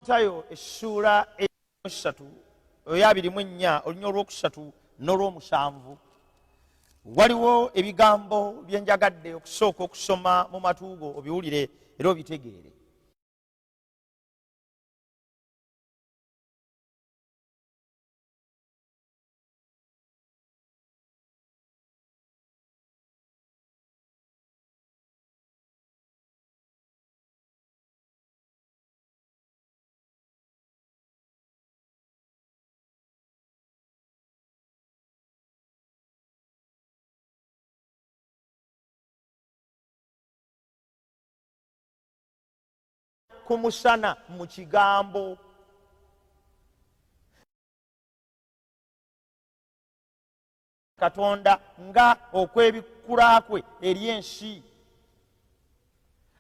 Matayo essuula esatu eyabiri mu ennya olunya olwokusatu n'olwomusanvu waliwo ebigambo bye njagadde okusooka okusoma mu matu go obiwulire era obitegeere. Ku musana mu kigambo. Katonda nga okwebikkula kwe eri ensi.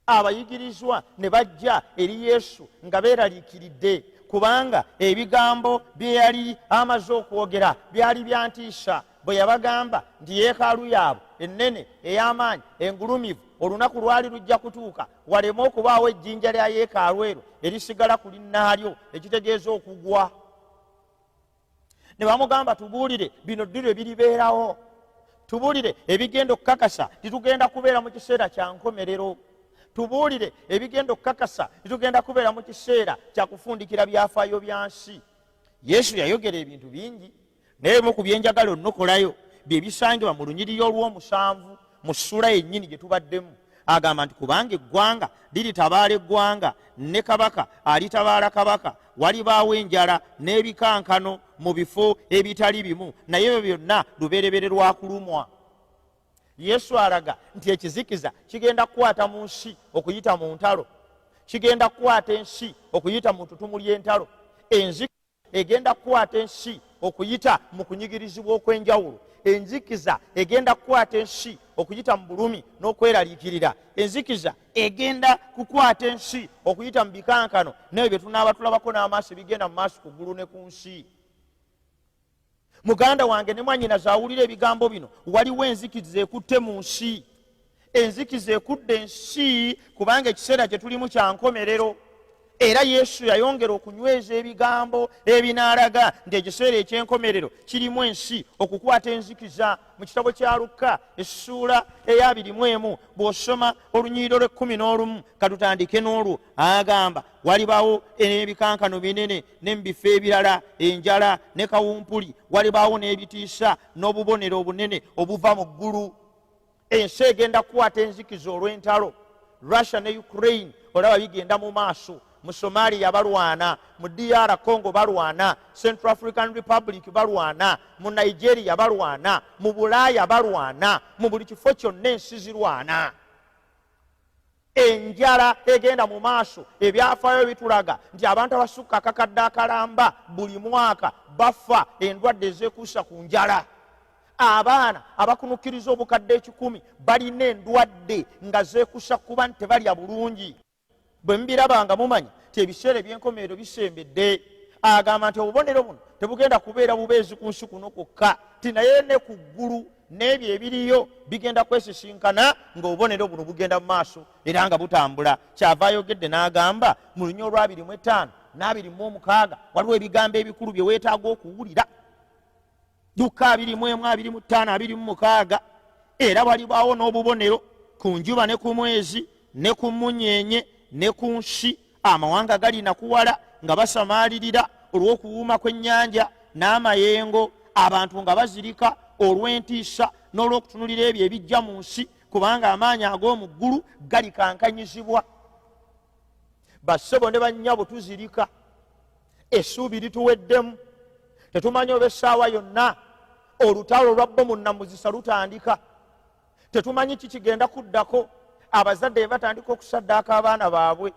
Abayigirizwa ne bajja eri Yesu nga beeraliikiridde kubanga ebigambo bye yali amaze okwogera byali bya ntiisa bwe yabagamba nti yeekaalu yaabwe ennene ey'amaanyi engulumivu olunaku lwali lujja kutuuka waleme okubaawo ejjinja lya yeekaalu ero erisigala ku linnaalyo, ekitegeeza okugwa. Ne bamugamba, tubuulire bino ddi lwe biribeerawo, tubuulire ebigenda okukakasa titugenda kubeera mu kiseera kya nkomerero, tubuulire ebigenda okukakasa titugenda kubeera mu kiseera kya kufundikira byafaayo bya nsi. Yesu yayogera ebintu bingi, naye ebimu ku byenjagala onokolayo bye bisangibwa mu lunyiriri olw'omusanvu mu ssuula yennyini gye tubaddemu. Agamba nti kubanga eggwanga liritabaala eggwanga, ne kabaka alitabaala kabaka, walibaawo enjala n'ebikankano mu bifo ebitali bimu, naye ebyo byonna lubereberye lwa kulumwa. Yesu alaga nti ekizikiza kigenda kukwata mu nsi okuyita mu ntalo, kigenda kukwata ensi okuyita mu tutumu ly'entalo, enzikiza egenda kukwata ensi okuyita mu kunyigirizibwa okw'enjawulo, enzikiza egenda kukwata ensi okuyita mu bulumi n'okweraliikirira, enzikiza egenda kukwata ensi okuyita mu bikankano n'ebyo bye tunaaba tulabako n'amaaso ebigenda mu maaso ku ggulu ne ku nsi. Muganda wange ne mwannyinaze awulira ebigambo bino, waliwo enzikiza ekutte mu nsi, enzikiza ekudde ensi, kubanga ekiseera kye tulimu kya nkomerero. Era Yesu yayongera okunyweza ebigambo ebinaalaga nti ekiseera eky'enkomerero kirimu ensi okukwata enzikiza. Mu kitabo kya Lukka essuula ey'abiri mu emu, bw'osoma olunyiriro lw'ekkumi n'olumu, katutandike n'olwo, agamba walibaawo n'ebikankano binene ne mu bifo ebirala, enjala ne kawumpuli, walibaawo n'ebitiisa n'obubonero obunene obuva mu ggulu. Ensi egenda kukwata enzikiza olw'entalo. Russia ne Ukraine olaba bigenda mu maaso, mu Somalia balwana, mu DR Congo balwana, Central African Republic balwana, mu Nigeria balwana, mu Bulaaya balwana, mu buli kifo kyonna ensi zirwana. Enjala egenda mu maaso. Ebyafaayo bitulaga nti abantu abasukka akakadde akalamba buli mwaka bafa endwadde ezeekuusa ku njala. Abaana abakunukkiriza obukadde 100 balina endwadde nga zeekuusa kuba nti tebalya bulungi. Bwe mubiraba nga mumanya nti ebiseera eby'enkomerero bisembedde. Agamba nti obubonero buno tebugenda kubeera bubeezi ku nsi kuno kwokka, ti naye ne ku ggulu n'ebyo ebiriyo bigenda kwesisinkana ng'obubonero buno bugenda mu maaso era nga butambula. Kyava ayogedde n'agamba mu lunya olw'abiri mu etaano n'abiri mu omukaaga waliwo ebigambo ebikulu bye weetaaga okuwulira. Lukka abiri mu emu, abiri mu ttaano, abiri mu mukaaga. Era walibaawo n'obubonero ku njuba ne ku mwezi ne ku mmunyeenye ne ku nsi. Amawanga galinakuwala nga basamaalirira olw'okuwuuma kw'ennyanja n'amayengo, abantu nga bazirika olw'entiisa n'olw'okutunulira ebyo ebijja mu nsi, kubanga amaanyi ag'omu ggulu galikankanyizibwa. Bassebo ne bannyabo, tuzirika, essuubi lituweddemu, tetumanyi oba essaawa yonna olutalo lwa bbomu nnamuzisa lutandika, tetumanyi kikigenda kuddako, abazadde be batandika okusaddaaka abaana baabwe,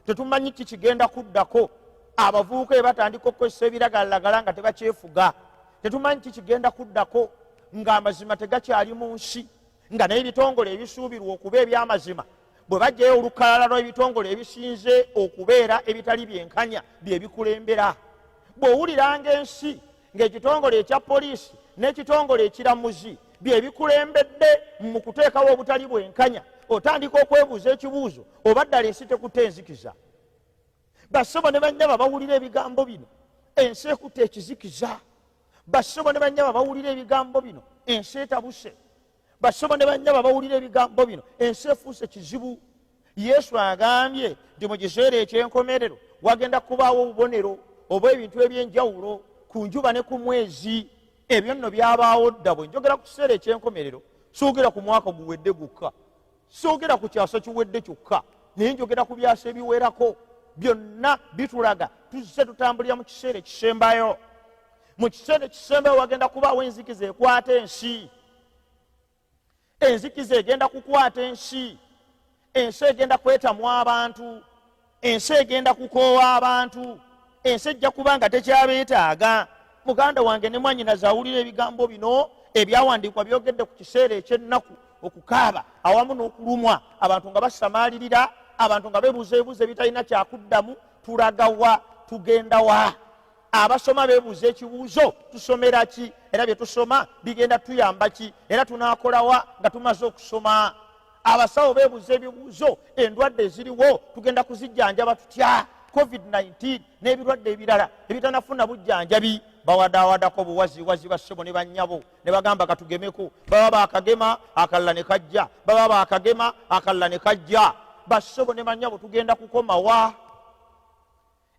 tetumanyi kikigenda kuddako, abavubuka be batandika okukozesa ebiragalalagala nga tebakyefuga, tetumanyi kikigenda kuddako ng'amazima tegakyali mu nsi, nga n'ebitongole ebisuubirwa okuba eby'amazima bwe bajjayo olukalala lw'ebitongole ebisinze okubeera ebitali byenkanya bye bikulembera. Bw'owuliranga ensi ng'ekitongole ekya poliisi n'ekitongole ekiramuzi bye bikulembedde mu kuteekawo obutali bwenkanya, otandika okwebuuza ekibuuzo oba ddala ensi tekutte enzikiza. Bassebo ne bannyabo bawulira ebigambo bino, ensi ekutte ekizikiza. Bassebo ne bannyabo bawulira ebigambo bino, ensi etabuse. Bassebo ne bannyabo bawulira ebigambo bino, ensi efuuse kizibu. Yesu agambye nti mu kiseera eky'enkomerero wagenda kubaawo obubonero oba ebintu eby'enjawulo ku njuba ne ku mwezi. Ebyo nno byabaawo dda. Bwe njogera ku kiseera eky'enkomerero, soogera ku mwaka guwedde gwokka, soogera ku kyasa kiwedde kyokka, naye njogera ku byasa ebiwerako. Byonna bitulaga tuzze tutambulira mu kiseera ekisembayo. Mu kiseera ekisembayo wagenda kubaawo enzikiza ekwata ensi. Enzikiza egenda kukwata ensi. Ensi egenda kwetamwa abantu, ensi egenda kukoowa abantu, ensi ejja kuba nga tekyabeetaaga. Muganda wange ne mwanyinaze awulira ebigambo bino, ebyawandiikwa byogedde ku kiseera eky'ennaku, okukaaba awamu n'okulumwa, abantu nga basamaalirira, abantu nga beebuuza ebibuuzo ebitalina kyakuddamu. Tulagawa? Tugenda wa? Abasoma beebuuza ekibuuzo, tusomera ki? Era bye tusoma bigenda tuyamba ki? Era tunaakolawa nga tumaze okusoma? Abasawo beebuuza ebibuuzo, endwadde eziriwo tugenda kuzijjanjaba tutya? COVID-19 n'ebirwadde ebirala ebitanafuna bujjanjabi, bawadaawadako buwaziwazi bassebo ne bannyabo, ne bagamba katugemeko. Baba bakagema, akalala ne kajja, baba bakagema, akalala ne kajja. Bassebo ne bannyabo, tugenda kukomawa?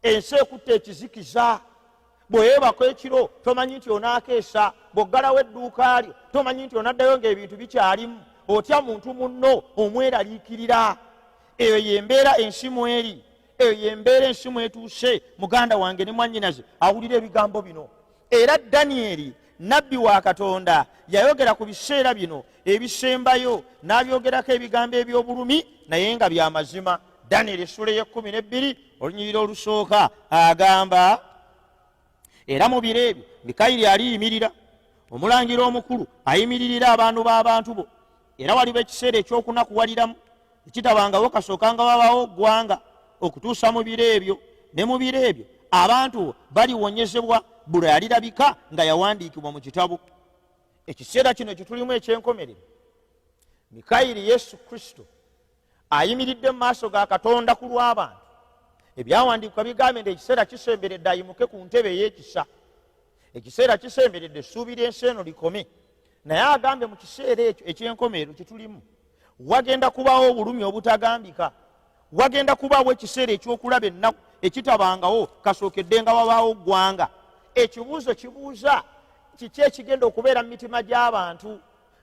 Ensi ekutte ekizikiza. Bweyeebako ekiro tomanyi nti onaakeesa, bw'oggalawo edduuka lyo tomanyi nti onaddayo ng'ebintu bikyalimu. Otya muntu munno, omweraliikirira. Eyo yembeera ensi mweri, eyo yembeera ensi mwetuuse. Muganda wange ne mwannyinaze awulira ebigambo bino, era Danyeri nabbi wa Katonda yayogera ku biseera bino ebisembayo, n'abyogerako ebigambo eby'obulumi naye nga bya mazima. Danyeri essula ey'ekkumi n'ebbiri olunyiriri olusooka agamba, era mu biro ebyo Mikayiri aliyimirira, omulangira omukulu ayimiririra abantu b'abantu bo, era waliba ekiseera eky'okunakuwaliramu ekitabangawo kasookanga wabaawo ggwanga okutuusa mu biro ebyo. Ne mu biro ebyo abantu baliwonyezebwa, buli alirabika nga yawandiikibwa mu kitabo. Ekiseera kino kyetulimu ekyenkomerero, Mikayiri Yesu Kristo ayimiridde mu maaso ga Katonda ku lw'abantu. Ebyawandiikibwa bigambye nti ekiseera kisemberedde ayimuke ku ntebe ey'ekisa. Ekiseera kisemberedde essuubi ly'ensi eno likome. Naye agambye mu kiseera ekyo ekyenkomerero kyetulimu wagenda kubaawo obulumi obutagambika, wagenda kubaawo ekiseera ekyokulaba ennaku ekitabangawo kasookedde nga wabaawo ggwanga. Ekibuuzo kibuuza, kiki ekigenda okubeera mu mitima gy'abantu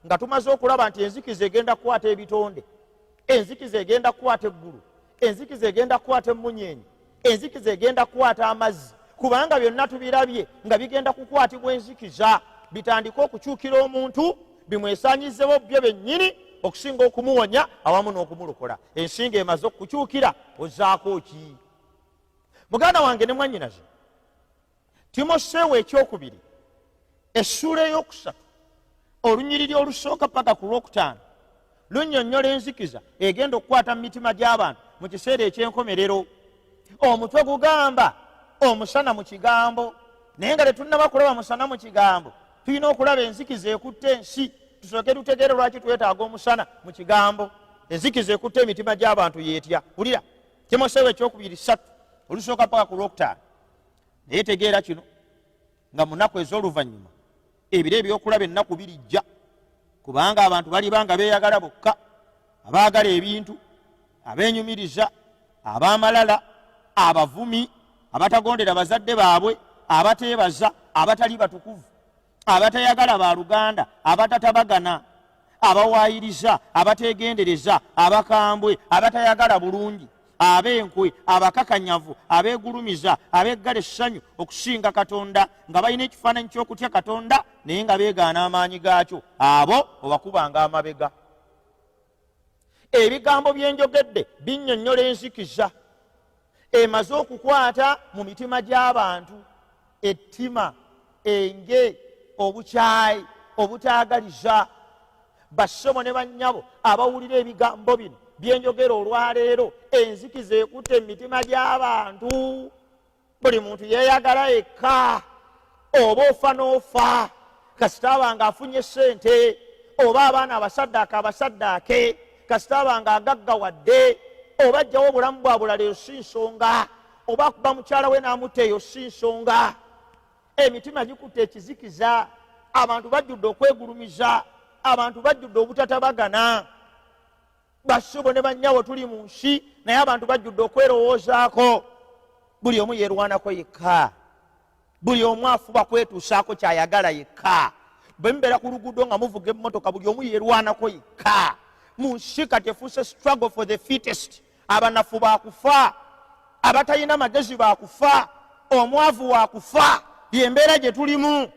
nga tumaze okulaba nti enzikiza egenda kukwata ebitonde, enzikiza egenda kukwata eggulu, enzikiza egenda kukwata emmunyeenye, enzikiza egenda kukwata amazzi? Kubanga byonna tubirabye nga bigenda kukwatibwa enzikiza, bitandike okukyukira omuntu, bimwesanyizewo byo bennyini okusinga okumuwonya awamu n'okumulokola. Ensinga emaze okukukyukira, ozaako ki? Muganda wange ne mwannyinaze, Timoseewo ekyokubiri essuula eyokusatu olunyiriri olusooka paka ku lwokutaano lunnyonnyola enzikiza egenda okukwata mu mitima gy'abantu mu kiseera eky'enkomerero. Omutwe gugamba omusana mu kigambo, naye nga tetunnaba kulaba musana mu kigambo, tulina okulaba enzikiza ekutte ensi, tusooke tutegeere lwaki twetaaga omusana mu kigambo. Enzikiza ekutte emitima gy'abantu yeetya? Wulira Timoseewo ekyokubiri 3 olusooka paka ku lwokutaano. Naye tegeera kino, nga mu nnaku ez'oluvannyuma ebiro ebyokulaba ennaku birijja, kubanga abantu baliba nga beeyagala bokka, abaagala ebintu, abeenyumiriza, ab'amalala, abavumi, abatagondera bazadde baabwe, abateebaza, abatali batukuvu, abatayagala ba luganda, abatatabagana, abawaayiriza, abateegendereza, abakambwe, abatayagala bulungi, ab'enkwe, abakakanyavu, abeegulumiza, abeeggala essanyu okusinga Katonda, nga balina ekifaananyi ky'okutya Katonda naye nga beegaana amaanyi gaakyo. Abo obakubanga amabega. Ebigambo bye njogedde binnyonnyola enzikiza emaze okukwata mu mitima gy'abantu, ettima, enge, obukyayi, obutaagaliza. Bassebo ne bannyabo abawulira ebigambo bino byenjogera olwaleero, enzikiza ekutte mu mitima gy'abantu. Buli muntu yeeyagala yekka, oba ofa n'ofa, kasita aba nga afunye ssente, oba abaana abasaddaaka abasaddaake, kasita aba nga agaggawadde, oba ajjawo obulamu bwa bulala, eyo si nsonga. Oba akuba mukyala we n'amutta, eyo si nsonga. Emitima gikutte ekizikiza, abantu bajjudde okwegulumiza, abantu bajjudde obutatabagana. Basubo ne bannyawo, tuli mu nsi, naye abantu bajjudde okwerowoozaako. Buli omu yeerwanako yekka, buli omu afuba kwetuusaako kyayagala yekka. Bwe mubeera ku luguudo nga muvuga emmotoka, buli omu yeerwanako yekka. Mu nsi kati efuuse struggle for the fittest. Abanafu bakufa, abatalina magezi bakufa, omwavu wakufa. Yembeera gye tulimu.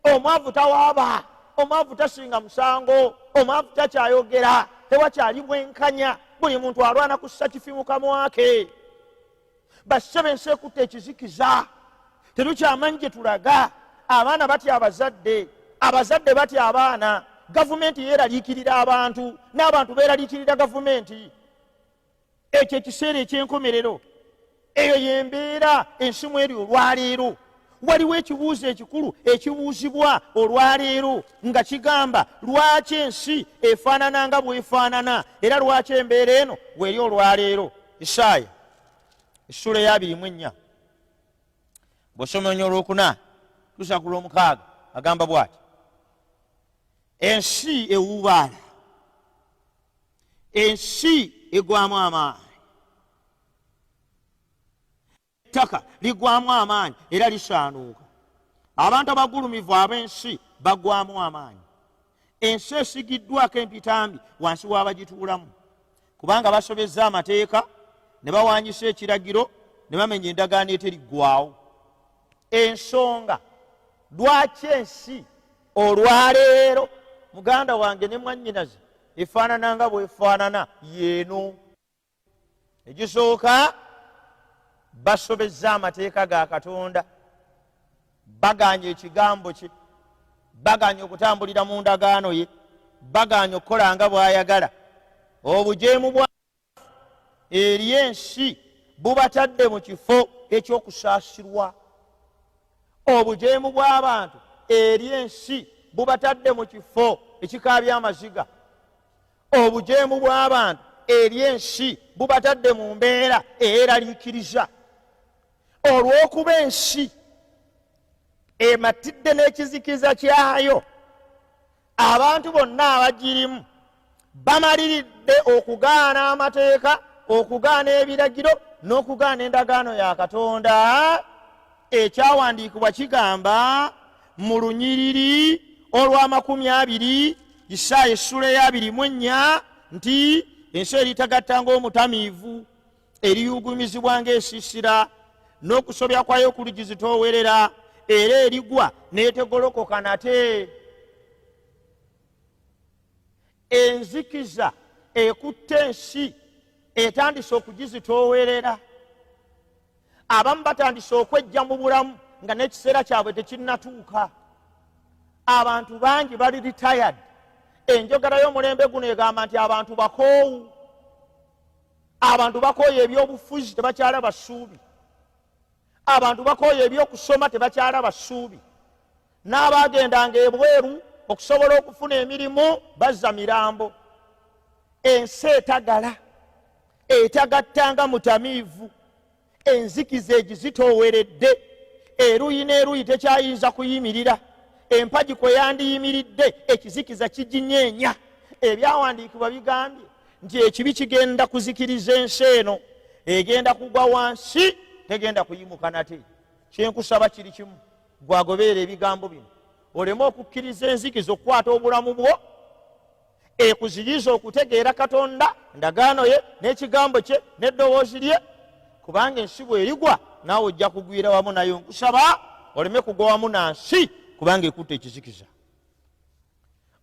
Omwavu tawaaba, omwavu tasinga musango, omwavu takyayogera, tewakyali bwenkanya. Buli muntu alwana kussa kifi mu kamwake. Bassebe, ensi ekutta ekizikiza, tetukyamanyi gye tulaga. Abaana batya abazadde, abazadde batya abaana, gavumenti yeeraliikirira abantu, n'abantu beeraliikirira gavumenti. Ekyo ekiseera ekyenkomerero, eyo yembeera ensi mweri olwaleero. Waliwo ekibuuzo ekikulu ekibuuzibwa olwaleero nga kigamba, lwaki ensi efaanana nga bwefaanana, era lwaki embeera eno weri olwaleero? Isaaya essula eya 24, bw'osoma olunyiriri olwokuna tusa ku lwomukaaga, agamba bw'ati: ensi ewuubaala, ensi egwamu amaanyi, ettaka ligwamu amaanyi era lisaanuuka, abantu abagulumivu ab'ensi bagwamu amaanyi. Ensi esigiddwako empitambi wansi w'abagituulamu, kubanga basobezza amateeka ne bawanyisa ekiragiro ne bamenya endagaano eteriggwawo. Ensonga lwaki ensi olwaleero, muganda wange ne mwannyinaze, efaanana nga bwefaanana yeeno: ekisooka, basobezza amateeka ga Katonda, baganya ekigambo kye, baganya okutambulira mu ndagaano ye, baganya okukola nga bw'ayagala. Obujeemu bwa eri ensi bubatadde mu kifo ekyokusaasirwa. Obujeemu bw'abantu eri ensi bubatadde mu kifo ekikaabya amaziga. Obujeemu bw'abantu eri ensi bubatadde mu mbeera eyeraliikiriza. Olw'okuba ensi ematidde n'ekizikiza kyayo, abantu bonna abagirimu bamaliridde okugaana amateeka, okugaana ebiragiro n'okugaana endagaano ya Katonda. Ekyawandiikibwa kigamba mu lunyiriri olw'amakumi abiri, Isaaya essula eya 24, nti ensi eritagatta ng'omutamiivu, eriyugumizibwa ng'esiisira, n'okusobya kwayo kuligizitoowerera, era erigwa n'etegolokoka nate. Enzikiza ekutta ensi etandise okugizitoowerera. Abamu batandise okwejja mu bulamu nga n'ekiseera kyabwe tekinnatuuka. Abantu bangi bali retired. Enjogera y'omulembe guno egamba nti abantu bakoowu, abantu bakooye ebyobufuzi, tebakyalaba ssuubi. Abantu bakooye ebyokusoma, tebakyalaba ssuubi. N'abagendanga ebweru okusobola okufuna emirimu bazza mirambo. Ensi etagala, etagattanga mutamiivu. Enzikiza egizitooweredde eruyi n'eruyi, tekyayinza kuyimirira. Empagi kwe yandiyimiridde, ekizikiza kiginyeenya. Ebyawandiikibwa bigambye nti ekibi kigenda kuzikiriza ensi eno, egenda kugwa wansi, tegenda kuyimuka nate. Kyenkusaba kiri kimu: gwagobeera ebigambo bino, oleme okukkiriza enzikiza okukwata obulamu bwo ekuziyiza okutegeera Katonda, endagaano ye n'ekigambo kye n'eddoboozi lye, kubanga ensi bw'erigwa, naawe ojja kugwira wamu nayo. Nkusaba oleme kugwa wamu nansi, kubanga ekutta ekizikiza.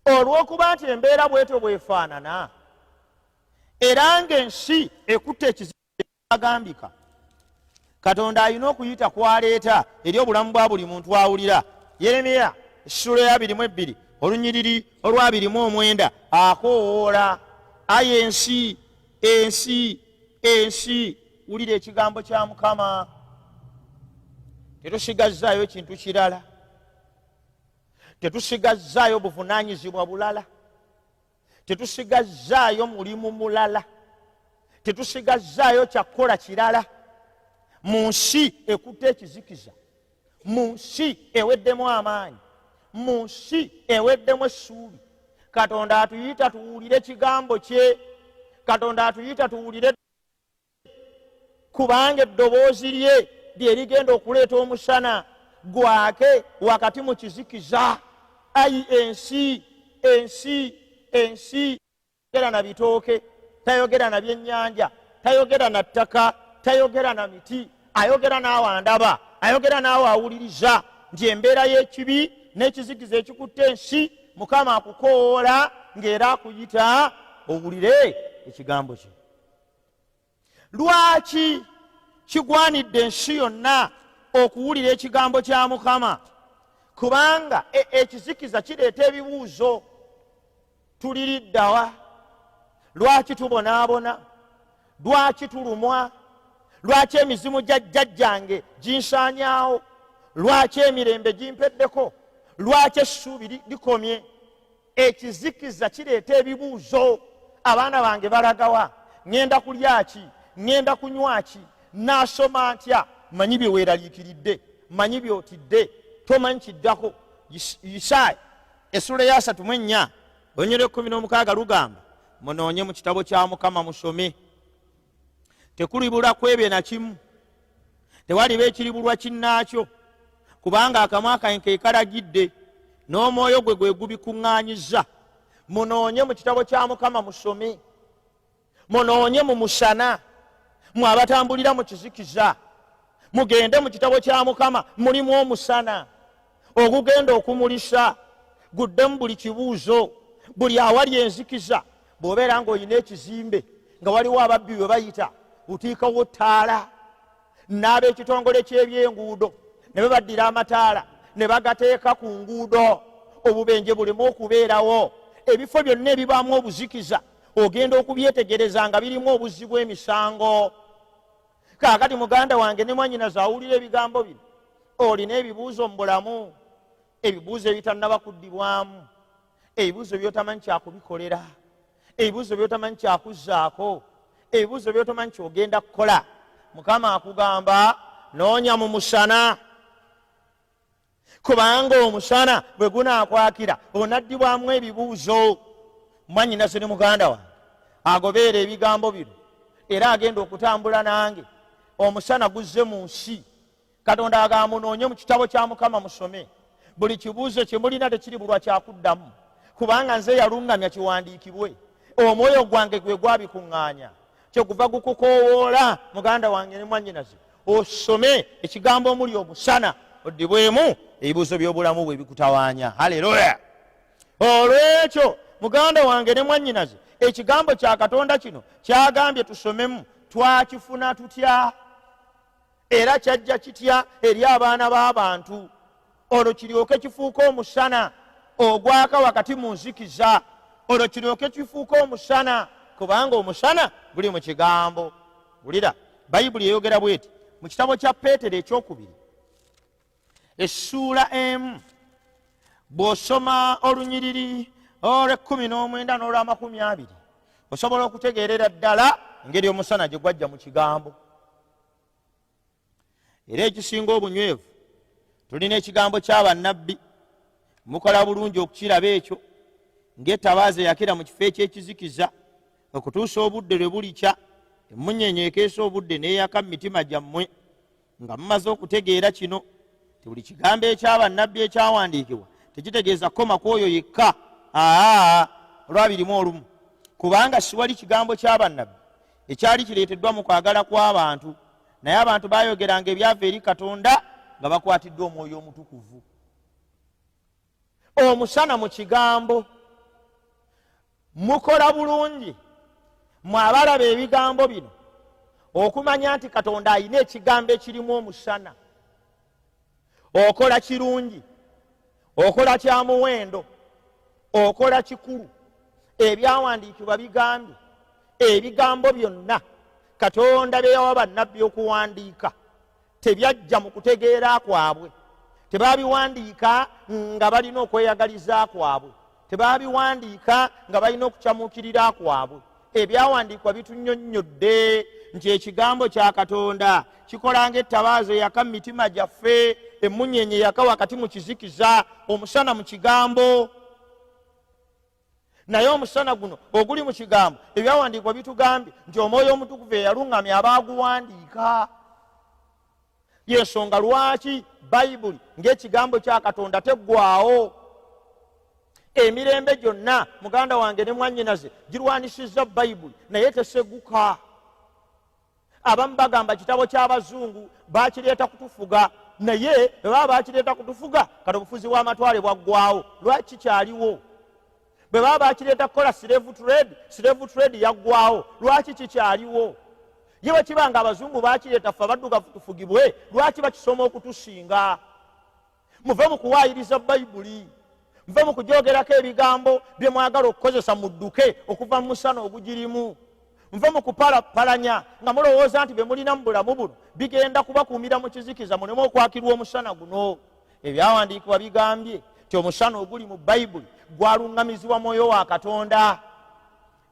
Olw'okuba nti embeera bwetyo bwefaanana, era ng'ensi ekutta ekizikiza agambika, Katonda alina okuyita kwaleeta eri obulamu bwa buli muntu awulira. Yeremiya essula eya 22, olunyiriri olwa 29, akoowoola: aye ensi, ensi, ensi, wulira ekigambo kya Mukama. Tetusigazzaayo kintu kirala, tetusigazzaayo buvunaanyizibwa bulala, tetusigazzaayo mulimu mulala, tetusigazzaayo kyakukola kirala. Mu nsi ekutte ekizikiza, mu nsi eweddemu amaanyi, mu nsi eweddemu essuubi, Katonda atuyita tuwulire kigambo kye. Katonda atuyita tuwulire, kubanga eddoboozi lye lye ligenda okuleeta omusana gwake wakati mu kizikiza. Ayi ensi, ensi, ensi! Tayogera na bitooke, tayogera na byennyanja, tayogera na ttaka, tayogera na miti, ayogera naawe andaba, ayogera naawe awuliriza nti embeera y'ekibi n'ekizikiza ekikutte ensi, Mukama akukowoola ng'era akuyita owulire ekigambo kye. Lwaki kigwanidde ensi yonna okuwulira ekigambo kya Mukama? Kubanga ekizikiza kireeta ebibuuzo. Tuliriddawa? Lwaki tubonaabona? Lwaki tulumwa? Lwaki emizimu gya jjajjange ginsaanyaawo? Lwaki emirembe gimpeddeko? Lwaki essuubi likomye? Ekizikiza kireeta ebibuuzo. Abaana bange balagawa? Ŋŋenda kulya ki? Ŋŋenda kunywa ki? Naasoma ntya? Manyi bye weeraliikiridde, manyi by'otidde, tomanyi kiddako. Isaaya essula eyasatu mu ennya olunyiriri lw'ekkumi n'omukaaga lugamba, munoonye mu kitabo kya Mukama musome, tekulibula ku ebyo na kimu, tewaliba ekiribulwa kinnaakyo, kubanga akamwa kange ke kalagidde, n'omwoyo gwe gwe gubikuŋŋaanyizza. Munoonye mu kitabo kya Mukama musome, munoonye mu musana, mwe abatambulira mu kizikiza, mugende mu kitabo kya Mukama, mulimu omusana ogugenda okumulisa, guddemu buli kibuuzo, buli awali enzikiza. Bw'obeera ng'olina ekizimbe nga waliwo ababbi bwe bayita, utiikawo ttaala, n'ab'ekitongole ky'ebyenguudo ne babaddira amataala ne bagateeka ku nguudo, obubenje buleme okubeerawo. Ebifo byonna ebibaamu obuzikiza ogenda okubyetegereza nga birimu obuzzi bw'emisango. Kaakati muganda wange ne mwannyinaze awulira ebigambo bino, olina ebibuuzo mu bulamu, ebibuuzo ebitannaba kuddibwamu, ebibuuzo by'otamanyi kyakubikolera, ebibuuzo by'otamanyi kyakuzzaako, ebibuuzo by'otamanyi ky'ogenda kukola. Mukama akugamba noonya mu musana, kubanga omusana bwe gunaakwakira onaddibwamu ebibuuzo. Mwannyinaze ne muganda wange agobeera ebigambo bino era agenda okutambula nange. Omusana guzze mu nsi. Katonda agamba munoonye mu kitabo kya Mukama musome, buli kibuuzo kye mulina tekiribulwa kyakuddamu, kubanga nze yaluŋŋamya kiwandiikibwe, omwoyo gwange gwe gwabikuŋŋaanya. Kyeguva gukukoowoola muganda wange ne mwannyinaze, osome ekigambo omuli omusana, oddibwemu ebibuuzo by'obulamu bwe bikutawaanya. Haleluya! Olwekyo muganda wange ne mwannyinaze, ekigambo kya Katonda kino kyagambye tusomemu, twakifuna tutya? Era kyajja kitya eri abaana b'abantu? Olwo kiryoke kifuuke omusana ogwaka wakati mu nzikiza, olwo kiryoke kifuuke omusana, kubanga omusana guli mu kigambo. Wulira, Bayibuli eyogera bweti mu kitabo kya Peetero ekyokubiri essuula 1, bw'osoma olunyiriri olw'ekkumi n'omwenda n'olw'amakumi abiri, osobola okutegeerera ddala engeri omusana gye gwajja mu kigambo. Era ekisinga obunywevu, tulina ekigambo kya bannabbi. Mukola bulungi okukiraba ekyo, ng'ettabaaza eyakira mu kifo eky'ekizikiza okutuusa obudde lwe bulikya, emmunyeenye ekeesa obudde n'eyaka mu mitima gyammwe, nga mumaze okutegeera kino nti buli kigambo ekya bannabbi ekyawandiikibwa tekitegeeza kukoma ku oyo yekka. Aa, olwabirimu olumu, kubanga siwali kigambo kya bannabbi ekyali kireeteddwa mu kwagala kw'abantu, naye abantu baayogeranga ebyava eri Katonda nga bakwatiddwa Omwoyo Omutukuvu. Omusana mu kigambo. Mukola bulungi mwe abalaba ebigambo bino okumanya nti Katonda alina ekigambo ekirimu omusana. Okola kirungi, okola kya muwendo, okola kikulu. Ebyawandiikibwa bigambye ebigambo byonna Katonda bye yawa bannabbi okuwandiika tebyajja mu kutegeera kwabwe, tebabiwandiika nga balina okweyagaliza kwabwe, tebabiwandiika nga balina okucamuukirira kwabwe. Ebyawandiikibwa bitunyonnyodde nti ekigambo kya Katonda kikola ng'ettabaaza eyaka mu mitima gyaffe, emmunyeenye eyaka wakati mu kizikiza, omusana mu kigambo. Naye omusana guno oguli mu kigambo, ebyawandiikibwa bitugambye nti Omwoyo Omutukuvu eyaluŋŋamya abaaguwandiika. Yensonga lwaki Bayibuli ng'ekigambo kya Katonda teggwaawo emirembe gyonna. Muganda wange ne mwannyinaze, girwanisizza Bayibuli naye teseguka. Abamu bagamba kitabo ky'abazungu, bakireeta kutufuga, naye bwe baba bakireeta kutufuga, kati obufuzi bw'amatwale bwaggwawo, lwaki kikyaliwo? Bwe baba bakireeta kukola slave trade, slave trade yaggwawo, lwaki kikyaliwo? Ye bwe kiba nga abazungu bakireeta ffe abaddugavu tufugibwe, lwaki bakisoma okutusinga? Muve mu kuwaayiriza Bayibuli, muve mu kugyogerako ebigambo bye mwagala okukozesa, mudduke okuva mu musana ogugirimu. Muve mu kupalapalanya nga mulowooza nti bye mulina mu bulamu buno bigenda kubakuumira mu kizikiza, muleme okwakirwa omusana guno. Ebyawandiikibwa bigambye nti omusana oguli mu Bayibuli gwaluŋŋamizibwa Mwoyo wa Katonda.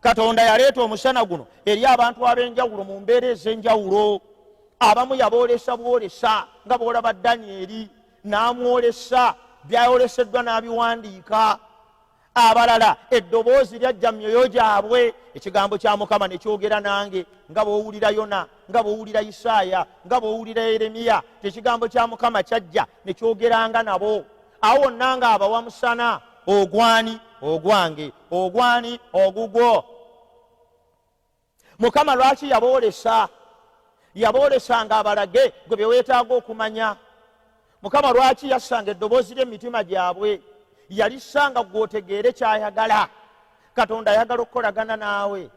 Katonda yaleeta omusana guno eri abantu ab'enjawulo mu mbeera ez'enjawulo. Abamu yaboolesa bwolesa, nga bw'olaba Danyeri n'amwolesa byayoleseddwa n'abiwandiika. Abalala eddoboozi lyajja mu myoyo gyabwe, ekigambo kya Mukama ne kyogera nange, nga bw'owulira Yona, nga bw'owulira Isaaya, nga bw'owulira Yeremiya, ekigambo kya Mukama kyajja ne kyogeranga nabo. Awo wonna ng'abawa musana ogwani? Ogwange. Ogwani? Ogugwo. Mukama lwaki yaboolesa? Yaboolesanga abalage gwe bye weetaaga okumanya. Mukama lwaki yassanga eddoboozi ly'emitima gyabwe? Yalissanga gwe otegeere ky'ayagala. Katonda ayagala okukolagana naawe.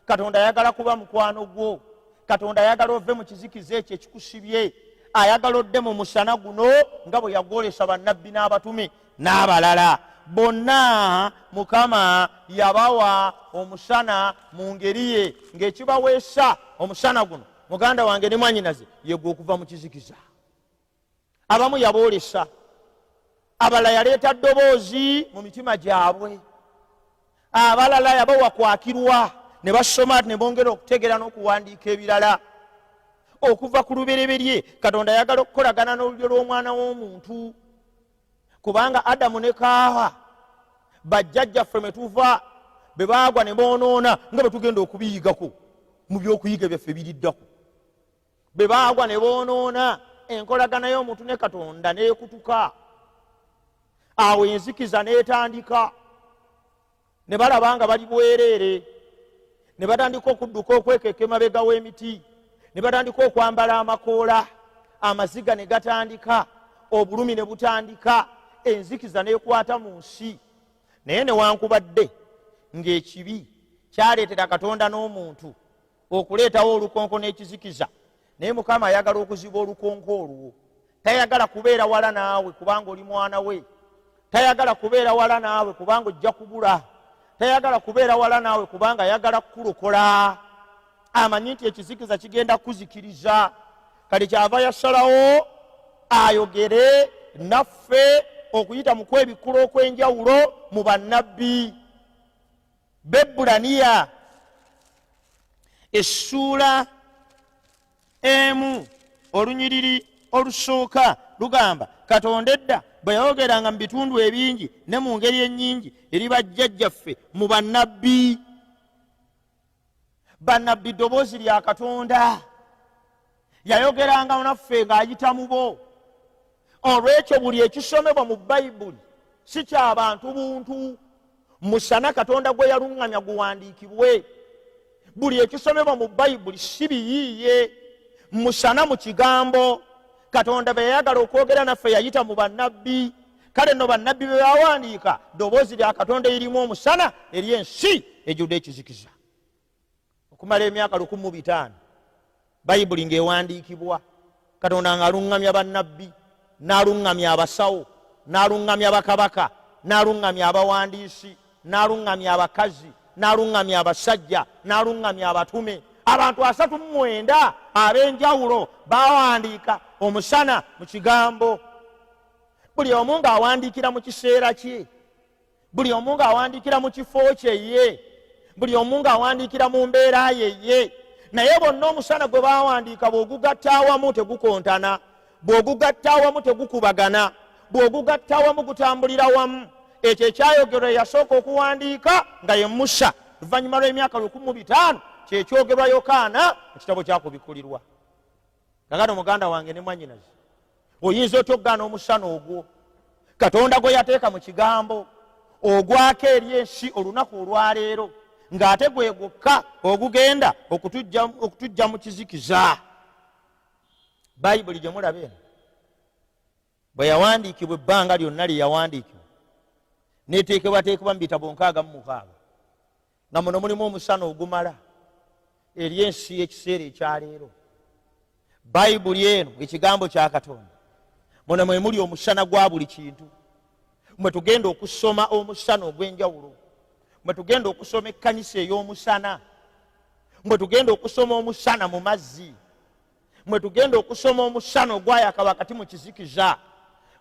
Katonda ayagala kuba mukwano gwo. Katonda ayagala ove mu kizikiza ekyo ekikusibye. Ayagala odde mu musana guno nga bwe yagwolesa bannabbi n'abatume n'abalala bonna. Mukama yabawa omusana mu ngeri ye, ng'ekibaweesa omusana guno, muganda wange ne mwanyinaze, yegwe okuva mu kizikiza. Abamu yaboolesa, abalala yaleeta ddoboozi mu mitima gyabwe, abalala yabawa kwakirwa ne basoma ne bongera okutegeera n'okuwandiika ebirala. Okuva ku lubereberye Katonda ayagala okukolagana n'olulyo lw'omwana w'omuntu, kubanga Adamu ne Kaawa, bajjajjaffe mwe tuva, bwe baagwa ne boonoona, nga bwe tugenda okubiyigako mu byokuyiga byaffe biriddako, bwe baagwa ne boonoona, enkolagana y'omuntu ne Katonda n'ekutuka. Awo enzikiza n'etandika, ne balaba nga bali bwereere, ne batandika okudduka okwekeka emabega w'emiti, ne batandika okwambala amakoola, amaziga ne gatandika, obulumi ne butandika, enzikiza n'ekwata mu nsi. Naye newankubadde ng'ekibi kyaleetera Katonda n'omuntu okuleetawo olukonko n'ekizikiza, naye Mukama ayagala okuziba olukonko olwo. Tayagala kubeera wala naawe kubanga oli mwana we. Tayagala kubeera wala naawe kubanga ojja kubula. Tayagala kubeera wala naawe kubanga ayagala kukulokola. Amanyi nti ekizikiza kigenda kukuzikiriza, kale kyava yasalawo ayogere naffe okuyita mu kwebikkula okw'enjawulo mu bannabbi. Bebbulaniya essuula 1 olunyiriri olusooka lugamba, Katonda edda bwe yayogeranga mu bitundu ebingi ne mu ngeri ennyingi eri bajjajjaffe mu bannabbi. Bannabbi ddoboozi lya Katonda, yayogeranga naffe ng'ayita mu bo. Olw'ekyo buli ekisomebwa mu Bayibuli si kya bantu buntu, musana Katonda gwe yaluŋŋamya guwandiikibwe. Buli ekisomebwa mu Bayibuli si biyiiye, musana mu kigambo. Katonda bwe yayagala okwogera naffe yayita mu bannabbi. Kale nno bannabbi bwe bawandiika ddoboozi lya Katonda eririmu omusana eri ensi ejjudde ekizikiza. Okumala emyaka 1500 Bayibuli ng'ewandiikibwa, Katonda ng'aluŋŋamya bannabbi, n'aluŋŋamya abasawo, n'aluŋŋamya bakabaka, n'aluŋŋamya abawandiisi, n'aluŋŋamya abakazi, n'aluŋŋamya abasajja, n'aluŋŋamya abatume. Abantu 39 ab'enjawulo bawandiika omusana mu kigambo, buli omu ng'awandiikira mu kiseera kye, buli omu ng'awandiikira mu kifo kye ye, buli omu ng'awandiikira mu mbeera ye ye. Naye bonna omusana gwe bawandiika bw'ogugatta awamu tegukontana, bw'ogugatta awamu tegukubagana, bw'ogugatta awamu gutambulira wamu. Ekyo ekyayogerwa eyasooka okuwandiika nga ye Musa luvannyuma lw'emyaka 1500, kyekyogerwa Yokaana mu kitabo kyakubikulirwa. Kakano muganda wange ne mwanyinazi, oyinza otya okugaana omusana ogwo Katonda gwe yateeka mu kigambo ogwako eri ensi olunaku olwaleero, ng'ate gwe gwokka ogugenda okutujja mu kizikiza? Bayibuli gye mulaba eno bwe yawandiikibwa, ebbanga lyonna lye yawandiikibwa neteekebwateekebwa mu bitabo 66, nga muno mulimu omusana ogumala eri ensi y'ekiseera ekyaleero. Bayibuli eno ekigambo kya Katonda, muno mwe muli omusana gwa buli kintu, mwe tugenda okusoma omusana ogw'enjawulo, mwe tugenda okusoma ekkanisa ey'omusana, mwe tugenda okusoma omusana mu mazzi, mwe tugenda okusoma omusana ogwayaka wakati mu kizikiza,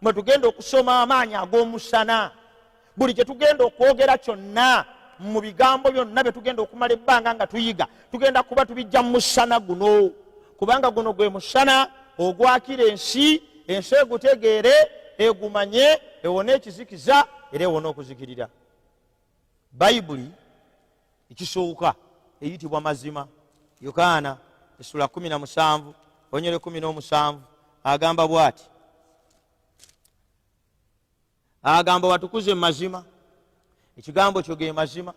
mwe tugenda okusoma amaanyi ag'omusana. Buli kye tugenda okwogera kyonna mu bigambo byonna bye tugenda okumala ebbanga nga tuyiga, tugenda kuba tubijja mu musana guno, kubanga guno gwe musana ogwakira ensi, ensi egutegeere, egumanye, ewone ekizikiza era ewone okuzikirira. Bayibuli ekisooka eyitibwa mazima. Yokaana essula 17 onyole 17 agamba bw'ati, agamba, obatukuze mu mazima, ekigambo kyo ge mazima.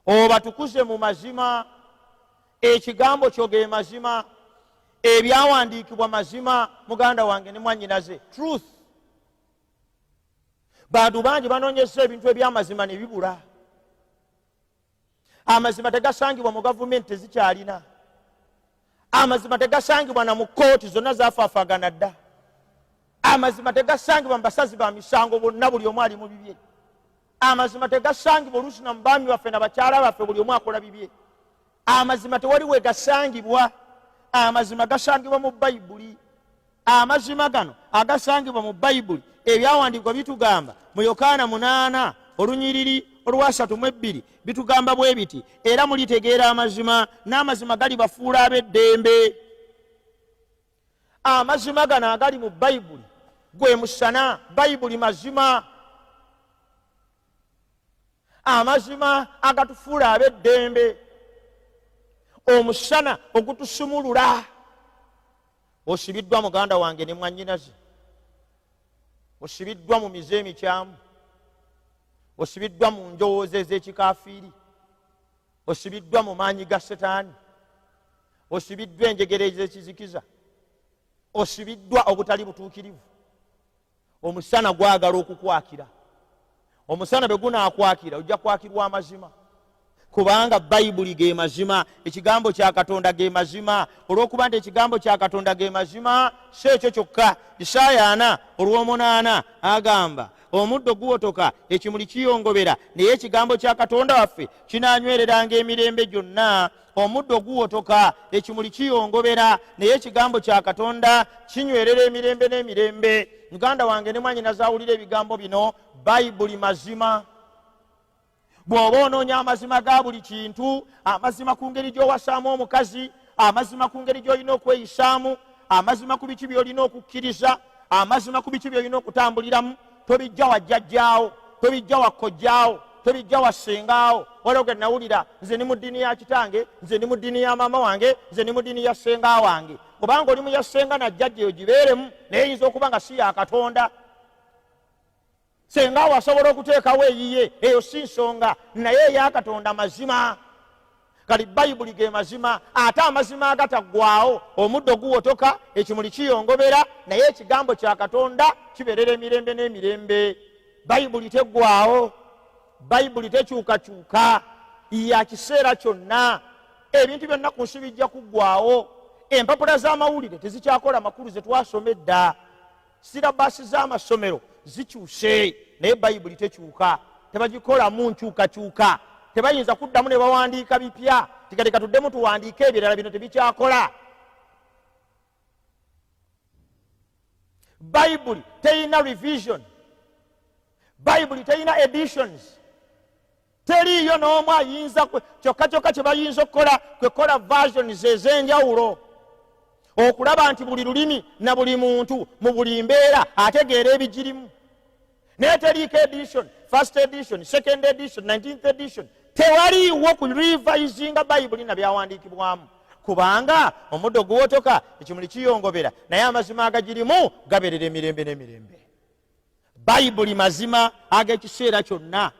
Obatukuze mu mazima, ekigambo kyo ge mazima. Ebyawandiikibwa mazima. Muganda wange ne mwanyinaze, truth. Bantu bangi banoonyesa ebintu ebyamazima ne bibula. Amazima tegasangibwa mu gavumenti, tezikyalina amazima. Tegasangibwa na mu kooti, zonna zafaafagana dda. Amazima tegasangibwa mu basazi ba misango, bonna buli omu ali mu bibye. Amazima tegasangibwa oluusi na mu baami baffe na bakyala baffe, buli omu akola bibye. Amazima tewali we gasangibwa. Amazima gasangibwa mu Bayibuli. Amazima gano agasangibwa mu Bayibuli, ebyawandiikibwa bitugamba mu Yokaana 8 olunyiriri olwasatu mu ebbiri, bitugamba bwe biti: era mulitegeera amazima, n'amazima galibafuula ab'eddembe. Amazima gano agali mu Bayibuli gwe musana. Bayibuli mazima, amazima agatufuula ab'eddembe, omusana ogutusumulula. Osibiddwa, muganda wange ne mwannyinaze, osibiddwa mu mize emikyamu, osibiddwa mu njowooza ez'ekikafiiri, osibiddwa mu maanyi ga Setaani, osibiddwa enjegere ez'ekizikiza, osibiddwa obutali butuukirivu. Omusana gwagala okukwakira. Omusana bwe gunaakwakira, ojja kwakirwa amazima, kubanga Bayibuli ge mazima, ekigambo kya Katonda ge mazima. Olw'okuba nti ekigambo kya Katonda ge mazima, si ekyo kyokka, Isaaya 4 olw'omunaana agamba, omuddo guwotoka, ekimuli kiyongobera, naye ekigambo kya Katonda waffe kinaanywereranga emirembe gyonna. Omuddo guwotoka, ekimuli kiyongobera, naye ekigambo kya Katonda kinywerera emirembe n'emirembe. Muganda wange ne mwanyinaze awulira ebigambo bino, Bayibuli mazima. Bw'oba onoonya amazima ga buli kintu, amazima ku ngeri gy'owasaamu omukazi, amazima ku ngeri gy'olina okweyisaamu, amazima ku biki by'olina okukkiriza, amazima ku biki by'olina okutambuliramu, tobijja wa jjajjaawo, tobijja wa kojjaawo, tobijja wa ssengaawo. Waliwo ge nawulira, nze ndi mu ddiini ya kitange, nze ndi mu ddiini ya maama wange, nze ndi mu ddiini ya ssenga wange. Kubanga oli mu ya ssenga na jjajja, eyo gibeeremu, naye eyinza okuba nga si ya Katonda. Senga awo asobola okuteekawo eyiye, eyo si nsonga, naye eya Katonda mazima. Kali Bayibuli ge mazima, ate amazima agataggwawo. Omuddo guwotoka, ekimuli kiyongobera, naye ekigambo kya Katonda kibeerera emirembe n'emirembe. Bayibuli teggwawo, Bayibuli tekyukakyuka, ya kiseera kyonna. Ebintu byonna ku nsi bijja kuggwawo. Empapula z'amawulire tezikyakola makulu ze twasoma edda, syllabus z'amasomero zikyuse, naye Bayibuli tekyuka, tebagikolamu nkyukakyuka. Tebayinza kuddamu ne bawandiika bipya, tikaleka tuddemu tuwandiike ebirala, bino tebikyakola. Bayibuli teyina revision, Bayibuli teyina editions. Teriiyo n'omu ayinza. Kyokka kyokka kye bayinza okukola kwe kukola versions ez'enjawulo okulaba nti buli lulimi na buli muntu mu buli mbeera ategeera ebigirimu, naye teriiko edition, first edition, second edition, 19th edition. Tewaliiwo ku revisinga Bayibuli na byawandiikibwamu, kubanga omuddo guwotoka, ekimuli kiyongobera, naye amazima agagirimu gabeerera emirembe n'emirembe. Bayibuli mazima ag'ekiseera kyonna.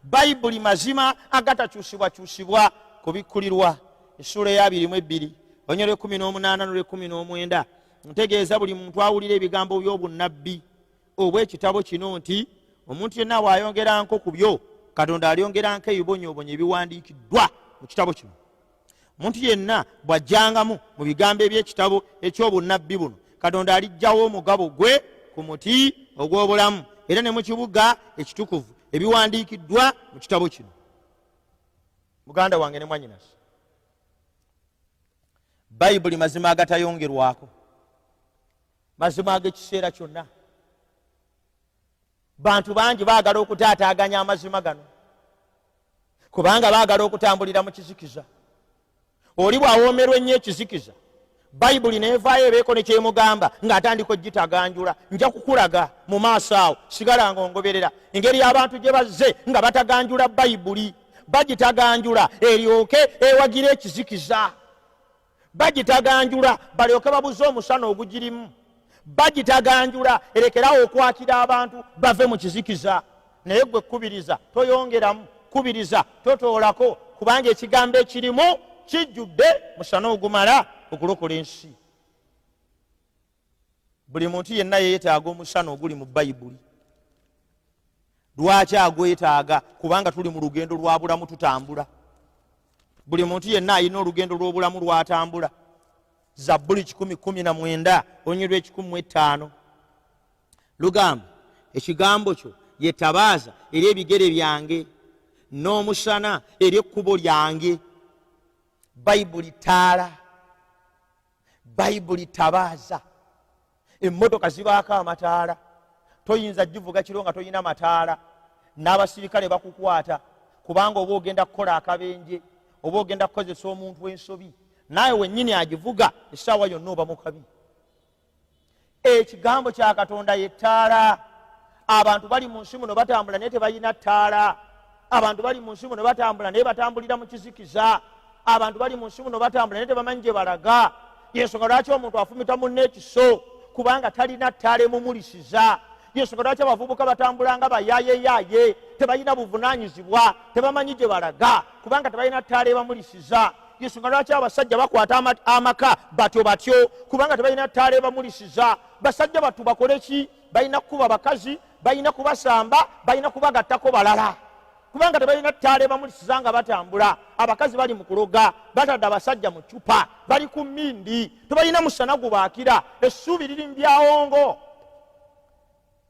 Bayibuli mazima agatakyusibwakyusibwa. Kubikkulirwa essuula eyabiri mu ebbiri, olunya lw'e18 n'olw'e19: "Ntegeeza buli muntu awulira ebigambo by'obunnabbi obw'ekitabo kino nti omuntu yenna bw'ayongeranko ku byo, Katonda alyongeranko ebibonyoobonyo ebiwandiikiddwa mu kitabo kino. Omuntu yenna bw'ajjangamu mu bigambo eby'ekitabo eky'obunnabbi buno, Katonda aliggyawo omugabo gwe ku muti ogw'obulamu era ne mu kibuga ekitukuvu ebiwandiikiddwa mu kitabo kino." Muganda wange ne mwanyinasi, Bayibuli mazima agatayongerwako, mazima ag'ekiseera kyonna. Bantu bangi baagala okutaataaganya amazima gano kubanga baagala okutambulira mu kizikiza. Oli bw'awoomerwa ennyo ekizikiza, Bayibuli neevaayo ebeeko ne kyemugamba, ng'atandika ogitaganjula. Nja kukulaga mu maaso awo, sigala nga ongoberera engeri abantu gye bazze nga bataganjula Bayibuli. Bagitaganjula eryoke ewagira ekizikiza, bagitaganjula balyoke babuze omusana ogugirimu, bagitaganjula erekerawo okwakira abantu bave mu kizikiza. Naye gwe kubiriza, toyongeramu, kubiriza, totoolako, kubanga ekigambo ekirimu kijjudde musana ogumala okulokola ensi. Buli muntu yenna yeetaaga omusana oguli mu Bayibuli. Lwaki agwetaaga? Kubanga tuli mu lugendo lwa bulamu, tutambula. Buli muntu yenna alina olugendo lw'obulamu lwatambula. Zabbuli 119 olunyiriri lw'e105 lugamba, "Ekigambo kyo ye tabaaza eri ebigere byange n'omusana eri ekkubo lyange." Bayibuli taala, Bayibuli tabaaza. Emmotoka zibaako amataala. Toyinza givuga kiro nga tolina mataala, n'abasirikale bakukwata, kubanga oba ogenda kukola akabenje, oba ogenda kukozesa omuntu ensobi. Naawe wennyini agivuga essaawa yonna oba mukabi. Ekigambo kya Katonda yettaala. Abantu bali mu nsi muno batambula naye tebalina ttaala. Abantu bali mu nsi muno batambula naye batambulira mu kizikiza. Abantu bali mu nsi muno batambula naye tebamanyi gye balaga. Yensonga lwaki omuntu afumita munne ekiso, kubanga talina ttaala emumulisiza. Yensonga lwaki abavubuka batambula nga bayayeyaye, tebalina buvunanyizibwa, tebamanyi gye balaga, kubanga tebalina ttaala ebamulisiza. Yensonga lwaki abasajja bakwata amaka batyo batyo, kubanga tebalina ttaala ebamulisiza. Basajja battu bakole ki? Balina kukuba bakazi, balina kubasamba, balina kubagattako balala, kubanga tebalina ttaala ebamulisiza nga batambula. Abakazi bali mu kuloga, batadde abasajja mu cupa, bali ku mindi, tebalina musana gubaakira. Essuubi liri mu byawongo.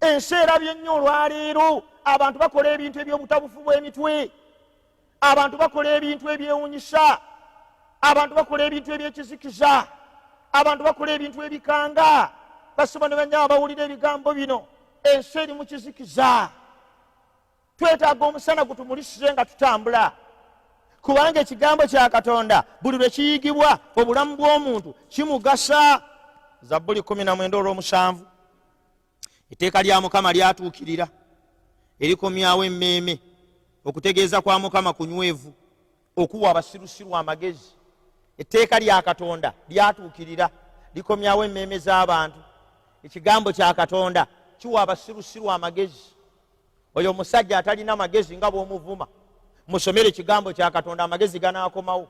Ensi erabye nnyo olwaleero. Abantu bakola ebintu eby'obutabufu bw'emitwe, abantu bakola ebintu ebyewunyisa, abantu bakola ebintu ebyekizikiza, abantu bakola ebintu ebikanga. Basoma ne banyaba bawulira ebigambo bino. Ensi eri mu kizikiza. Twetaaga omusana gutumulisize nga tutambula, kubanga ekigambo kya Katonda buli lwe kiyigibwa obulamu bw'omuntu kimugasa. Zabbuli 19 olw'omusanvu: "Etteeka lya Mukama lyatuukirira, erikomyawo emmeeme. Okutegeeza kwa Mukama kunywevu, okuwa abasirusiru amagezi." Etteeka lya Katonda lyatuukirira, likomyawo emmeeme z'abantu. Ekigambo kya Katonda kiwa abasirusiru amagezi. Oyo omusajja atalina magezi nga bw'omuvuma, musomere ekigambo kya Katonda, amagezi ganaakomawo.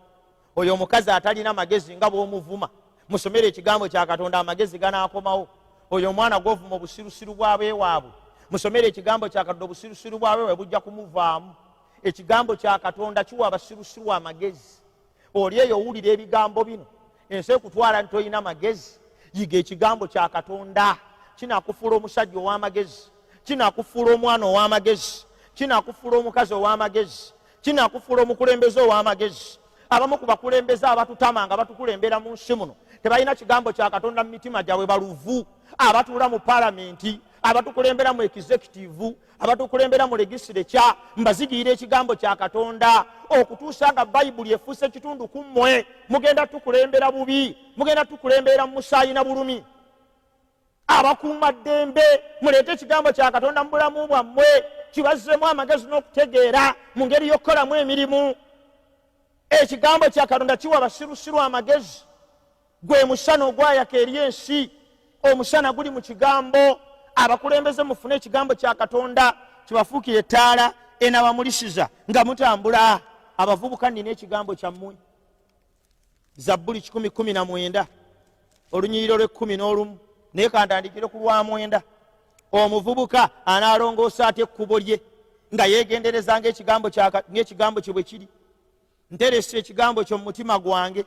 Oyo omukazi atalina magezi nga bw'omuvuma, musomere ekigambo kya Katonda, amagezi ganaakomawo. Oyo omwana gw'ovuma obusirusiru bw'abeewaabwe, musomere ekigambo kya Katonda, obusirusiru bwabeewaabwe bujja kumuvaamu. Ekigambo kya Katonda kiwa abasirusiru amagezi. Oli eyo owulira ebigambo bino, ensi ekutwala nti tolina magezi, yiga ekigambo kya Katonda. Kinakufuula omusajja ow'amagezi, kinakufuula omwana ow'amagezi, kinakufuula omukazi ow'amagezi, kinakufuula omukulembeze ow'amagezi. Abamu ku bakulembeze abatutama nga batukulembera mu nsi muno tebalina kigambo kya Katonda mu mitima gyabwe. Baluvu abatuula mu palamenti. Abatukulembera mu executive, abatukulembera mu legislature, mbazigirira ekigambo kya Katonda okutuusa nga Bayibuli efuuse kitundu ku mmwe. Mugenda tukulembera bubi, mugenda tukulembera mu musaayi na bulumi. Abakuuma ddembe, muleete ekigambo kya Katonda mu bulamu bwammwe, kibazzemu amagezi n'okutegeera mu ngeri y'okukolamu emirimu. Ekigambo kya Katonda kiwa abasirusiru amagezi. Gwe musana ogwayaka eri ensi, omusana guli mu kigambo. Abakulembeze, mufune ekigambo kya Katonda kibafuukire ettaala enabamulisiza nga mutambula. Abavubuka, nnina ekigambo kyammwe. Zabbuli 119, olunyiriro lw'e11, naye kantandikire ku lwa 9. Omuvubuka anaalongoosa atya ekkubo lye? Nga yeegendereza ng'ekigambo kye bwe kiri. Nteresa ekigambo kyo mu mutima gwange,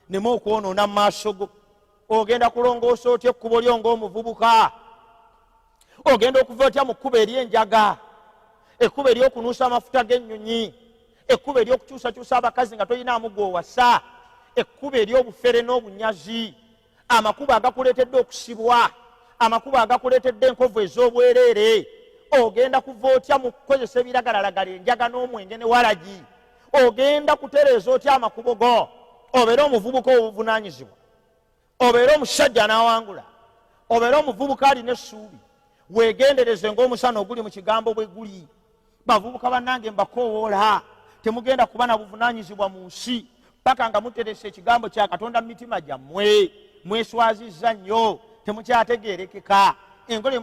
neme okwonoona mu maaso go. Ogenda kulongoosa otya ekkubo lyo ng'omuvubuka? Ogenda okuva otya mu kkubo ery'enjaga, ekkubo ery'okunuusa amafuta g'ennyonyi, ekkubo ery'okukyusakyusa abakazi nga tolinaamu gw'owasa, ekkubo ery'obufere n'obunyazi, amakubo agakuleetedde okusibwa, amakubo agakuleetedde enkovu ez'obwereere? Ogenda kuva otya mu kukozesa ebiragalalagala, enjaga n'omwenge ne walagi? Ogenda kutereeza otya amakubo go obeere omuvubuka obuvunaanyizibwa, obeere omusajja n'awangula, obeere omuvubuka alina essuubi? Weegendereze ng'omusana oguli mu kigambo bwe guli. Bavubuka bannange, mbakoowoola, temugenda kuba na buvunaanyizibwa mu nsi paka nga muteresa ekigambo kya Katonda mu mitima gyammwe. Mweswazizza nnyo, temukyategeerekeka.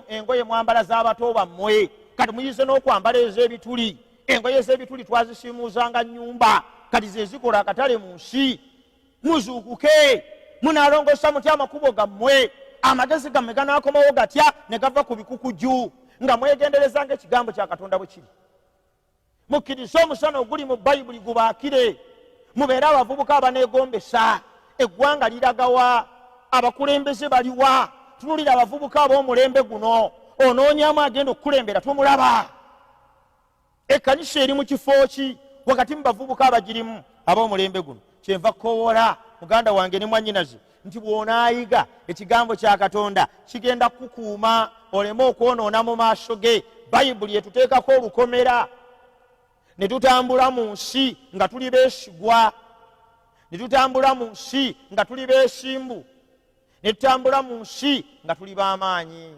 Engoye mwambala z'abato bammwe, kati muyize n'okwambala ez'ebituli. Engoye z'ebituli twazisiimuuzanga nnyumba, kati ze zikola akatale mu nsi. Muzuukuke! Munaalongoosa mutya amakubo gammwe? Amagezi gammwe ganaakomawo gatya ne gava ku bikukuju? Nga mwegendereza ng'ekigambo kya Katonda bwe kiri. Mukkirize omusana oguli mu Bayibuli gubaakire, mubeere abavubuka abaneegombesa. Eggwanga liragawa? Abakulembeze baliwa? Tunulira abavubuka ab'omulembe guno, onoonyamu agenda okukulembera, tumulaba. Ekkanisa eri mu kifo ki wakati mu bavubuka abagirimu ab'omulembe guno? Kyenva kowoola muganda wange ne mwannyinaze nti bw'onaayiga ekigambo kya Katonda, kigenda kukukuuma oleme okwonoona mu maaso ge. Bayibuli etuteekako olukomera ne tutambula mu nsi nga tuli beesigwa, ne tutambula mu nsi nga tuli beesimbu, ne tutambula mu nsi nga tuli b'amaanyi,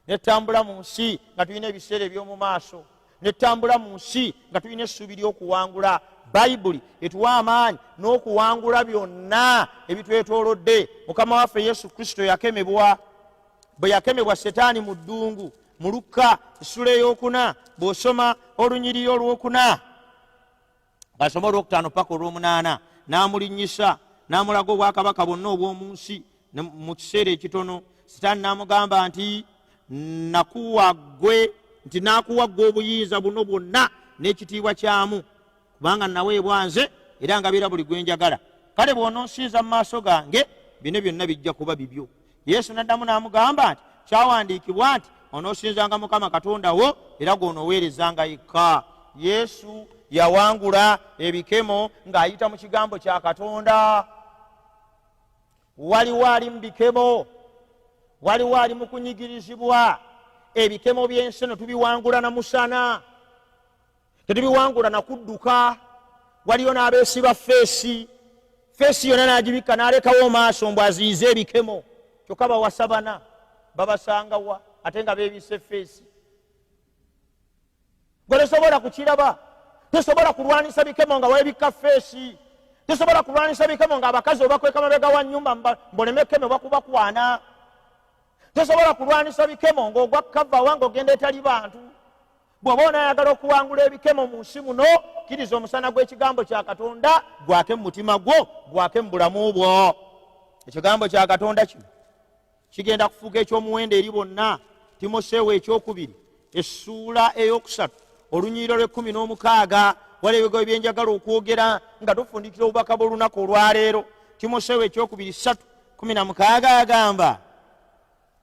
ne tutambula mu nsi nga tulina ebiseera eby'omu maaso, ne tutambula mu nsi nga tulina essuubi ly'okuwangula. Bayibuli etuwa amaanyi n'okuwangula byonna ebitwetoolodde. Mukama waffe Yesu Kristo yakemebwa. Bwe yakemebwa Setaani mu ddungu, mu Lukka essula 4, bw'osoma olunyiriri olwokuna, basome olwokutaano paka olwomunaana, n'amulinnyisa n'amulaga obwakabaka bwonna obw'omu nsi mu kiseera ekitono. Sitaani n'amugamba nti, nakuwa ggwe, nti naakuwa ggwe obuyinza buno bwonna n'ekitiibwa kyamu, kubanga naweebwa nze, era ngabira buli gwe njagala. Kale bw'ononsinza mu maaso gange, bino byonna bijja kuba bibyo. Yesu n'addamu n'amugamba nti, kyawandiikibwa nti onoosinzanga Mukama Katonda wo, era gw'onooweerezanga yekka. Yesu yawangula ebikemo ng'ayita mu kigambo kya Katonda. Waliwo ali mu bikemo, waliwo ali mu kunyigirizibwa. Ebikemo by'ensi eno tubiwangula na musana, tetubiwangula na kudduka. Waliyo n'abeesiba feesi, feesi yonna n'agibikka n'alekawo maaso mbu aziyize ebikemo, kyokka bawasa bana babasangawa ate nga beebisse feesi? Gwe tosobola kukiraba. Tosobola kulwanisa bikemo nga weebikka feesi. Tosobola kulwanisa bikemo nga abakazi obakweka mabega wa nnyumba mboleme keme bakubakwana. Tosobola kulwanisa bikemo ng'ogwa kava wange ogenda etali bantu. Bw'oba onaayagala okuwangula ebikemo mu nsi muno, kkiriza omusana gw'ekigambo kya Katonda gwake mu mutima gwo, gwake mu bulamu bwo. Ekigambo kya Katonda kino kigenda kufuuka eky'omuwendo eri bonna. Timoseewo ekyokubiri essuula 3, olunyiriro lw'e16, waliwo ebigambo byenjagala okwogera nga tufundikira obubaka bw'olunaku olwaleero. Timoseewo ekyokubiri 3:16 agamba,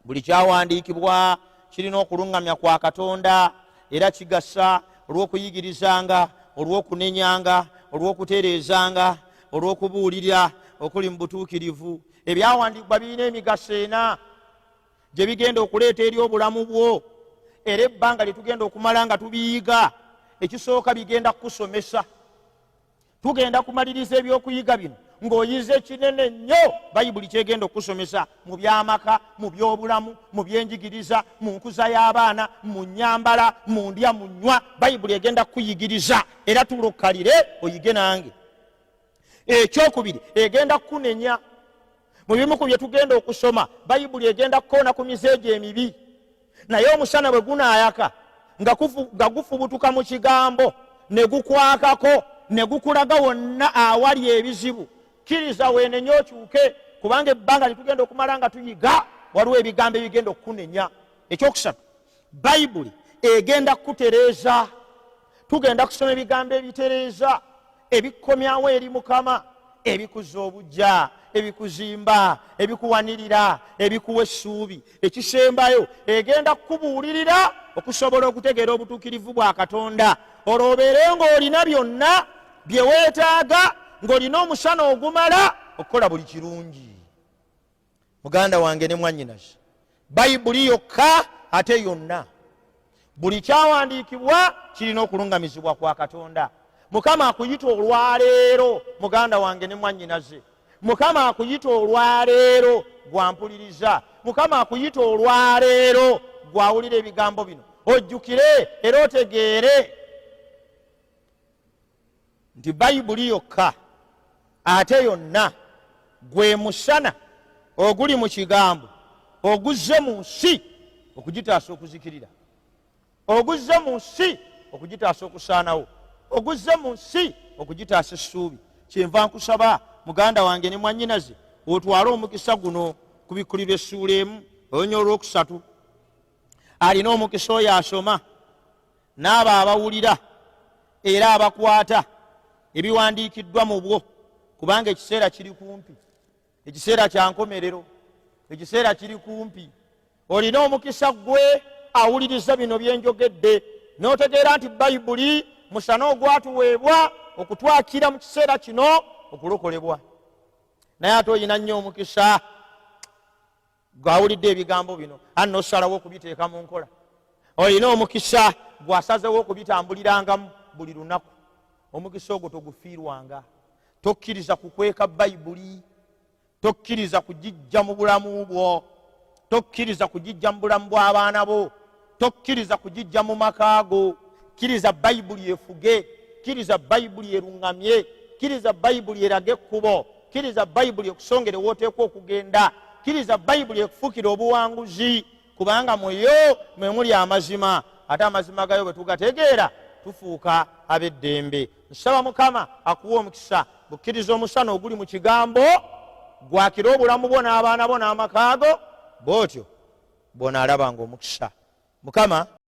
buli kyawandiikibwa kirina okuluŋŋamya kwa Katonda, era kigasa olw'okuyigirizanga, olw'okunenyanga, olw'okutereezanga, olw'okubuulira okuli mu butuukirivu. Ebyawandiikibwa birina emigaso ena. gye bigenda okuleeta eri obulamu bwo. Era ebbanga lye tugenda okumala nga tubiyiga, ekisooka bigenda kukusomesa. Tugenda kumaliriza ebyokuyiga bino ng'oyize kinene nnyo Bayibuli kyegenda okukusomesa mu by'amaka, mu by'obulamu, mu byenjigiriza, mu nkuza y'abaana, mu nnyambala, mu ndya, mu nnywa. Bayibuli egenda kukuyigiriza, era tulokalire oyige nange. Ekyokubiri, egenda kukunenya mu bimu ku bye tugenda okusoma. Bayibuli egenda kukoona ku mize egyo emibi, naye omusana bwe gunaayaka nga gufubutuka mu kigambo ne gukwakako ne gukulaga wonna awali ebizibu, kkiriza weenenye okyuke, kubanga ebbanga lye tugenda okumala nga tuyiga waliwo ebigambo ebigenda okukunenya. Ekyokusatu, Bayibuli egenda kukutereeza. Tugenda kusoma ebigambo ebitereeza, ebikukomyawo eri Mukama, ebikuza obujja, ebikuzimba, ebikuwanirira, ebikuwa essuubi. Ekisembayo, egenda kukubuulirira okusobola okutegeera obutuukirivu bwa Katonda, olwo obeere ng'olina byonna bye weetaaga, ng'olina omusana ogumala okukola buli kirungi. Muganda wange ne mwannyinaze, Bayibuli yokka ate yonna, buli kyawandiikibwa kirina okuluŋŋamizibwa kwa Katonda. Mukama akuyita olwaleero, muganda wange ne mwannyinaze. Mukama akuyita olwaleero, gwampuliriza. Mukama akuyita olwaleero, gwawulira ebigambo bino, ojjukire era otegeere nti Bayibuli yokka ate yonna gwe musana oguli mu kigambo oguzze mu nsi okugitaasa okuzikirira, oguzze mu nsi okugitaasa okusaanawo, oguzze mu nsi okugitaasa essuubi. Kyenva nkusaba, muganda wange ne mwannyinaze, otwale omukisa guno. Kubikkulirwa essuula 1 olunya olwokusatu: alina omukisa oyo asoma n'abo abawulira era abakwata ebiwandiikiddwa mu bwo, kubanga ekiseera kiri kumpi, ekiseera kya nkomerero, ekiseera kiri kumpi. Olina omukisa ggwe awuliriza bino byenjogedde n'otegeera nti Bayibuli musana ogwatuweebwa okutwakira mu kiseera kino okulokolebwa. Naye ate olina nnyo omukisa gwawulidde ebigambo bino anna osalawo okubiteeka mu nkola. Olina omukisa gwasazewo okubitambulirangamu buli lunaku. Omukisa ogwo togufiirwanga. Tokkiriza kukweka Bayibuli, tokkiriza kugijja mu bulamu bwo, tokkiriza kugijja mu bulamu bw'abaana bo, tokkiriza kugijja mu maka go. Kkiriza Bayibuli efuge, kkiriza Bayibuli eruŋŋamye, kkiriza Bayibuli erage ekkubo, kkiriza Bayibuli ekusongere w'oteekwa okugenda, kkiriza Bayibuli ekufuukire obuwanguzi, kubanga muyo mwe muli amazima, ate amazima gayo bwe tugategeera tufuuka ab'eddembe. Nsaba Mukama akuwa omukisa. Bukkiriza omusana oguli mu kigambo gwakire obulamu bwo n'abaana bo n'amaka go, bw'otyo bw'onaalabanga omukisa. Mukama.